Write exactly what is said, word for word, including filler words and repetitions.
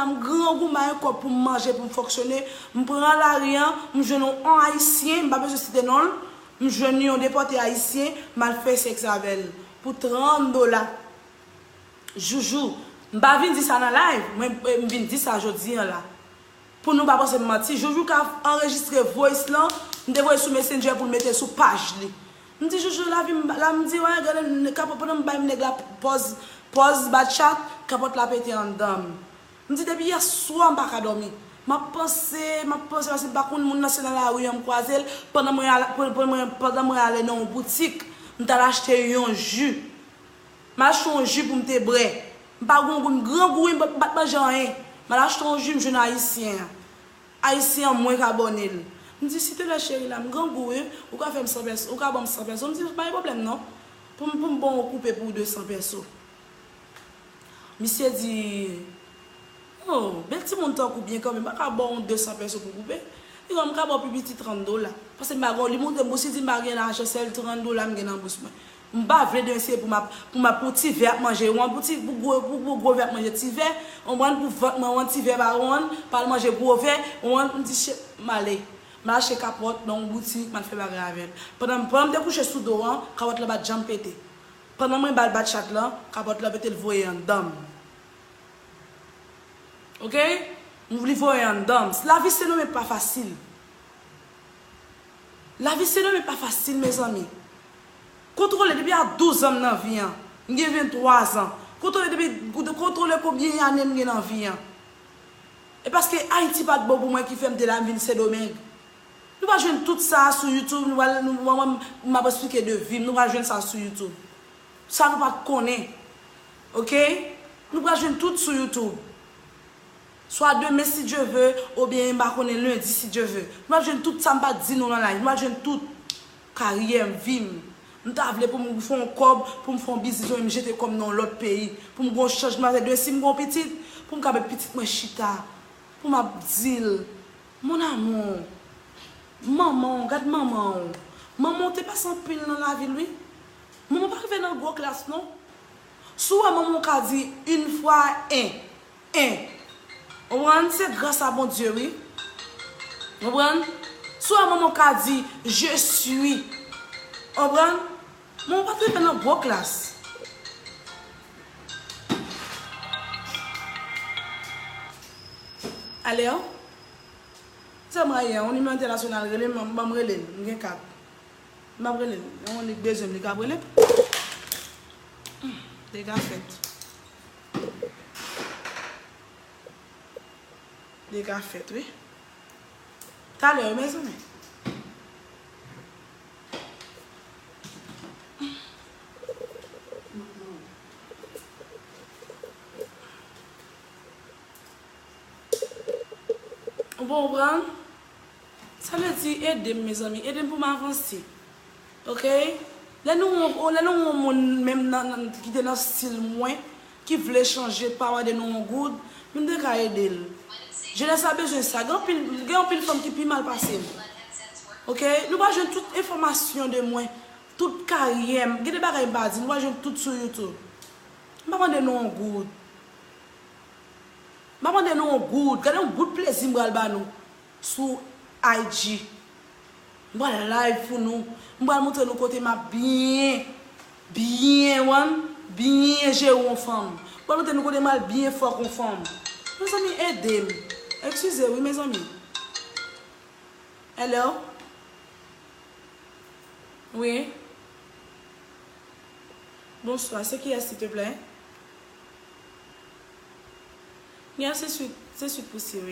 M grangou, m pa gen kòb pou m manje, pou m fonksyone. M pran lari an, m jwenn yon, yon Ayisyen, m pa bezwen site non l. M jwenn yon depòte Ayisyen, m al fè sèks avè l pou trant dola. Joujou, m pa vin di sa nan live, mwen, eh, m vin di sa jodi an la. Pou nou pa panse m manti, Joujou ka anrejistre voice lan, m te voye sou Messenger pou l mete l sou paj li. M di, "Joujou, lavi m la," m di, "Wè, gade, n-, kapòt, pandan m bay nèg la pòz, pòz ba chat, kapòt la pete anndan m." M di, "Depi yèswa, m pa ka dòmi." M ap panse, m ap panse, paske m pa konn moun nan, se nan lari an m kwaze l, pandan mwen al, pandan mwen, pandan mwen ale nan yon boutik, m t al achte yon ji. M achte yon ji pou m te bwè. M pa gen gou, m grangou, wi, m pa t manje anyen. M al achte yon ji, m jwenn Ayisyen an. Ayisyen an, mwen k abòne l. M di, "Silteplè, cheri, la, m grangou, wi. Ou ka fè m san pèso, ou ka ban m san pèso." M di, "Pa gen pwoblèm, non. Pou m, pou m ba w koupe pou de san pèso." Misye di, "Oh, bèl timoun tankou w byen kanmenm, m pa ka ba w de san pèso pou koupe. Li di, m ka ba w pi piti trant dola." Paske m pa gen, li montre m, misye di m pa gen lajan, sèl trant dola m gen nan bous mwen. M pa vle demen se pou m ap, pou m ap, pou ti vè ap manje, ou pou ti, pou gwo, pou, pou gwo vè ap manje ti vè, ou konprann, pou vant mwen, ou konprann, ti vè pa, ou konprann, pa al manje gwo vè, ou konprann, m di, "Che, m ale." M al achte kapòt nan yon boutik, m al fè bagay avè l. Pandan, pandan m te kouche sou do an, kapòt la pa t janm pete. Pandan mwen ba l bat chat lan, kapòt la pete, l voye anndan m. Oke? M li voye anndan m. Lavi Sendomeng pa fasil. Lavi Sendomeng pa fasil, mezanmi. Kontwole depi a douz an m nan vi an. M gen venntwa zan. Kontwole depi, kontwole konbyen ane m gen nan vi an. E paske Ayiti pa t bon pou mwen ki fè m te la m vin Sendomeng. Nou pral jwenn tout sa sou YouTube, nou pral, nou, mwen, mwen, m ap esplike de vi m, nou pral jwenn sa sou YouTube. Sa nou pa t konnen. Oke? Nou pral jwenn tout sou YouTube. Swa demen, si Dye ve, oubyen m pa konnen, lendi, si Dye ve. Nou pral jwenn tout sa m pa t di nou nan live. Nou pral jwenn tout. Karyè m, vi m. M ta vle pou m fè yon kòb, pou m fè yon biznis, oubyen m jete kò m nan yon lòt peyi, pou m gen yon chanjman, sètadi si m gen yon pitit, pou m ka met pitit mwen chita, pou m ap di l, "Mon amour, manman w, gad manman w. Manman w te pase anpil nan lavi l, wi. Manman w pa rive nan gwo klas, non." Si w wè manman w ka di une fois un, en. Konprann? Se gras a Bondye, wi. Konprann? Si w wè manman w ka di, "Je suis." Konprann? Manman w pa t rive nan gwo klas. Alo? Sa m rayi a, yon nimewo entènasyonal rele m, ban m rele l, m gen kat. M ap rele l. Yon moun li bezwen m, li ka ap rele m. Dega fèt. Dega fèt, wi. Talè, wi, mezanmi. Ou konprann? Sa vle di, ede m, mezanmi. Ede m pou m avanse. Oke? Lè nou, lè nou yon moun, menm nan, nan, ki te nan stil mwen, ki vle chanje, pa mande nou yon goud, nou te ka ede l. Jenès la bezwen sa. Gen anpil, gen anpil fanm ki pi mal pase m. Oke? Nou pral jwenn tout enfòmasyon de mwen, tout karyè m. Gen de bagay m pa di, nou pral jwenn tout sou YouTube. M pa mande nou yon goud. M pa mande nou yon goud. Gade yon bout plezi m pral ba nou sou I G. M pral live pou nou. M pral montre nou kote m ap byen, byen, wan, byen jere yon fanm. M pral montre nou kote m al byen fòk yon fanm. Mezanmi, ede m. Eskize, wi, mezanmi. Hello? Wi. Bonswa, se kiyès, silteplè? Ya, se Swit, se Swit Pousi, wi.